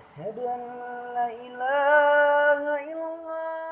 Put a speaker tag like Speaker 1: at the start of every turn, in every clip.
Speaker 1: Asyhadu an la ilaha illallah.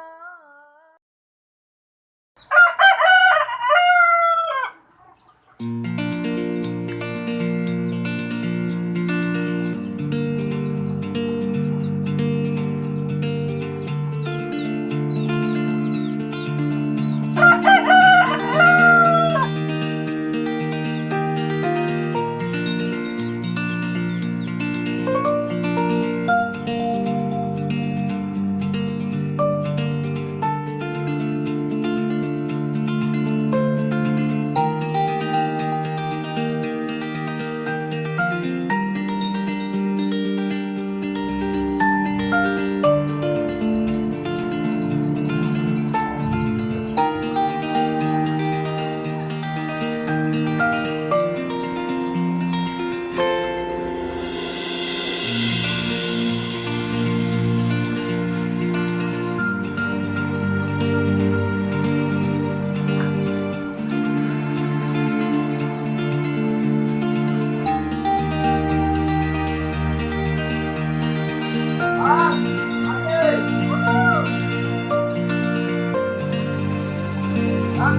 Speaker 1: Ah, ade. Ah. Ah.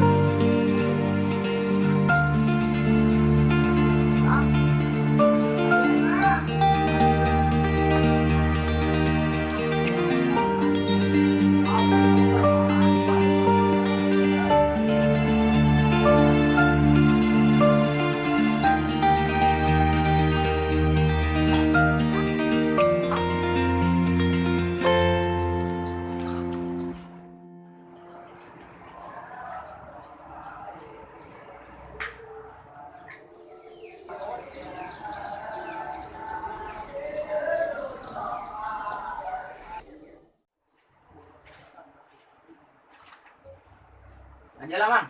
Speaker 1: Aja lah, Man.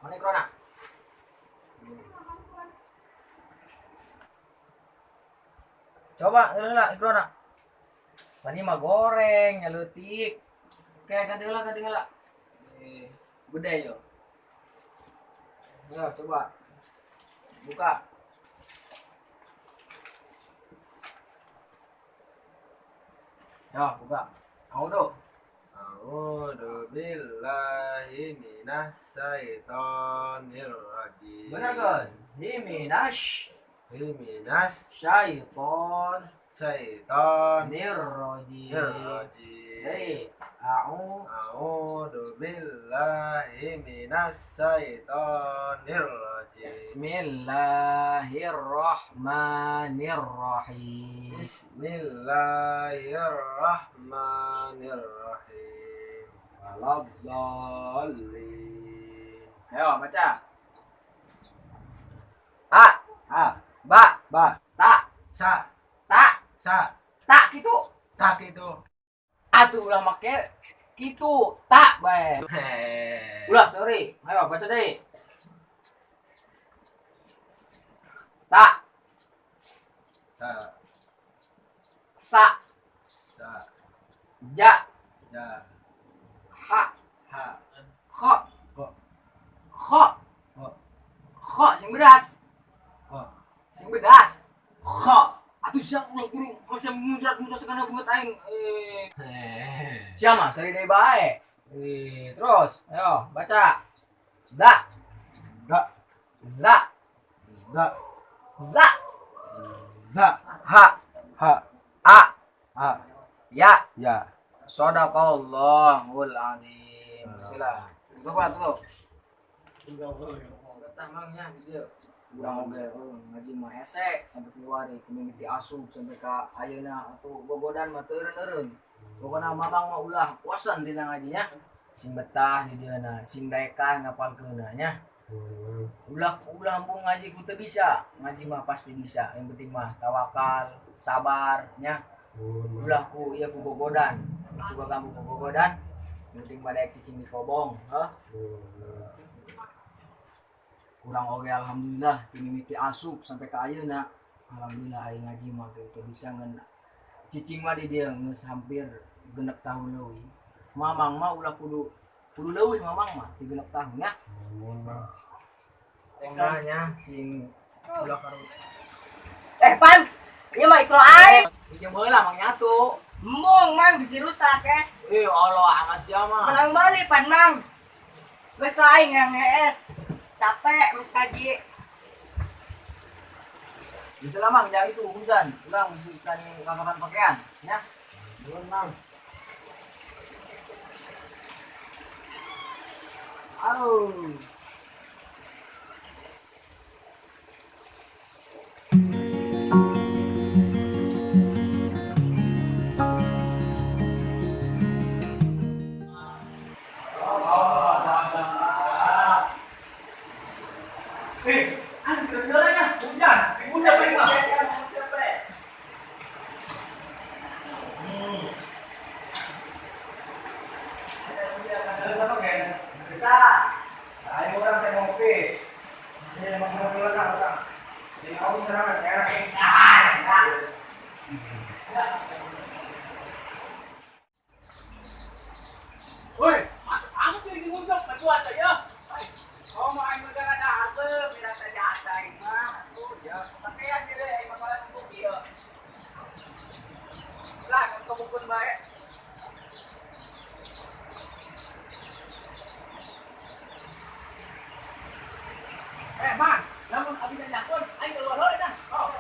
Speaker 1: Mana Iqrona? Coba lah Iqrona. Pani mah goreng, nya leutik. Oke, ganti heula, ganti heula. Eh, gede yo. Yo, coba. Buka. Yo, buka. Audo.
Speaker 2: A'udzu billahi minasy syaithanir rajim.
Speaker 1: Bener kan? Himinash
Speaker 2: Himinas
Speaker 1: syaiton
Speaker 2: syaiton
Speaker 1: nirrojim.
Speaker 2: Nirrajim.
Speaker 1: Jadi, a'u
Speaker 2: A'udzu billahi minasy syaithanir rajim.
Speaker 1: Bismillahirrahmanirrahim.
Speaker 2: Bismillahirrahmanirrahim. Waladhdallin.
Speaker 1: Ayo baca. A,
Speaker 2: A,
Speaker 1: ba,
Speaker 2: ba,
Speaker 1: ta,
Speaker 2: sa,
Speaker 1: ta,
Speaker 2: sa,
Speaker 1: ta kitu.
Speaker 2: Tak itu.
Speaker 1: Atuh ulah make kitu, ta bae. Ulah, sorry. Ayo baca deh. Ta,
Speaker 2: Ta,
Speaker 1: sa,
Speaker 2: sa,
Speaker 1: ja,
Speaker 2: ja,
Speaker 1: ha,
Speaker 2: ha,
Speaker 1: kho,
Speaker 2: ko,
Speaker 1: kho,
Speaker 2: ko,
Speaker 1: kho sing bedas,
Speaker 2: ko,
Speaker 1: sing bedas.
Speaker 2: Kho.
Speaker 1: Atuh siang ulah guru masih muncrat muncrat sekana bunget aing. Eh. Siapa? Sari deui bae. Eh, terus, ayo baca. Da,
Speaker 2: Da,
Speaker 1: za,
Speaker 2: da,
Speaker 1: za,
Speaker 2: za,
Speaker 1: ha,
Speaker 2: ha,
Speaker 1: a,
Speaker 2: a,
Speaker 1: ya.
Speaker 2: Ya.
Speaker 1: Sadaqallahul azim. Sila. Coba tuh. Betah mangnya di dieu. Urang oge oh, ngaji mah hese sampai keluar dari community asup sampai ka ayeuna atuh gogodan mah teu eureun-eureun. Pokona mamang mah ulah bosan dina ngajinya. Sing betah di dieu na, sing daekan ngapalkeunna nya. Ulah ulah embung ngaji ku teu bisa. Ngaji mah pasti bisa. Yang penting mah tawakal, sabar nya. Ulah ku ieu ku gogodan. Ulah ku gaganggu ku gogodan. Yang penting mah daek cicing di kobong, heuh. Kurang oge alhamdulillah ti mimiti asup sampai ka ayeuna. Alhamdulillah aing ngaji mah teu bisa ngan cicing mah di dieu geus hampir 6 tahun leuwih. Mamang mah ulah kudu kudu leuwih mamang mah ti 6 tahun nya. Tengahnya sing ulah karu.
Speaker 3: Eh, Pan, ieu mah Iqro aing.
Speaker 1: Pinjam heula Mang nyatu.
Speaker 3: Embung Mang bisi rusak eh.
Speaker 1: Eh Allah amat sia mah.
Speaker 3: Menang bali pan Mang. Geus aing yang ngees. Capek geus kaji.
Speaker 1: Bisa lah Mang, jangan itu hujan. Urang bukan kakapan pakaian, ya.
Speaker 2: Nuhun Mang.
Speaker 1: Aduh.
Speaker 4: Eh, an kendalanya hujan. Siapa ini mah? Bisa. Ayo orang teh ngopi. Ini emang mau pulang kan, orang. Jadi aku serangan enak. Woi, aku lagi ngusap cuaca ya.
Speaker 1: Oh, mau aing mah ada harta, pirata jasa aing mah. Atuh ya, pakaian dire aing mah malah sibuk ieu. Lah, kebukun bae.
Speaker 4: Eh, Man, lamun abi nanyakeun aing keluar heula dah. Oh.